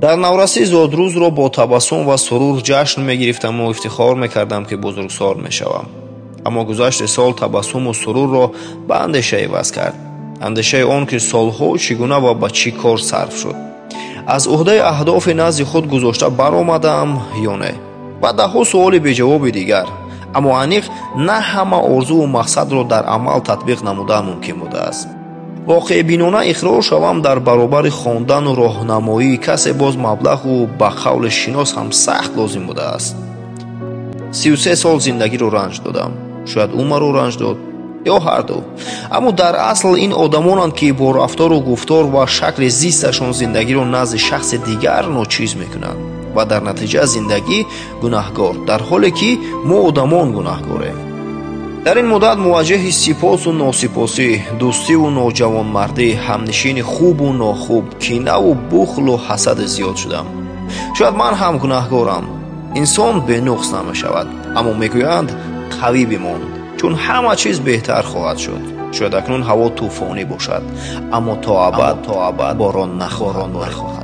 Дар наврасӣ зодрӯзро бо табассум ва сурур ҷашн мегирифтаму ифтихор мекардам, ки бузургсол мешавам. Аммо гузашти сол табассуму сурурро ба андеша иваз кард. Андешаи он, ки солҳо чӣ гуна ва ба чӣ кор сарф шуд. Аз уҳдаи аҳдофи назди худ гузошта баромадаам ё не? Ва даҳҳо суоли беҷавоби дигар. Аммо аниқ на ҳама орзуву мақсадро дар амал татбиқ намудан мумкин будааст. Воқеъбинона иқрор шавам, дар баробари хондану роҳнамоии касе боз маблағу ба қавли шинос ҳам сахт лозим будааст. 33 сол зиндагиро ранҷ додам. Шояд ӯ маро ранҷ дод ё ҳарду. Аммо дар асл ин одамонанд, ки бо рафтору гуфтор ва шакли зисташон зиндагиро назди шахси дигар ночиз мекунанд ва дар натиҷа зиндагӣ гунаҳгор, дар ҳоле ки мо одамон гунаҳгорем. Дар ин муддат муваҷҷаҳи сипосу носипосӣ, дӯстиву ноҷавонмардӣ, ҳамнишини хубу нохуб, кинаву бухлу ҳасади зиёд шудам. Шояд ман ҳам гунаҳгорам. Инсон бенуқс намешавад, аммо мегӯянд қавӣ бимон, чун ҳама чиз беҳтар хоҳад шуд. Шояд акнун ҳаво тӯфонӣ бошад, аммо то абад борон нахоҳад борид.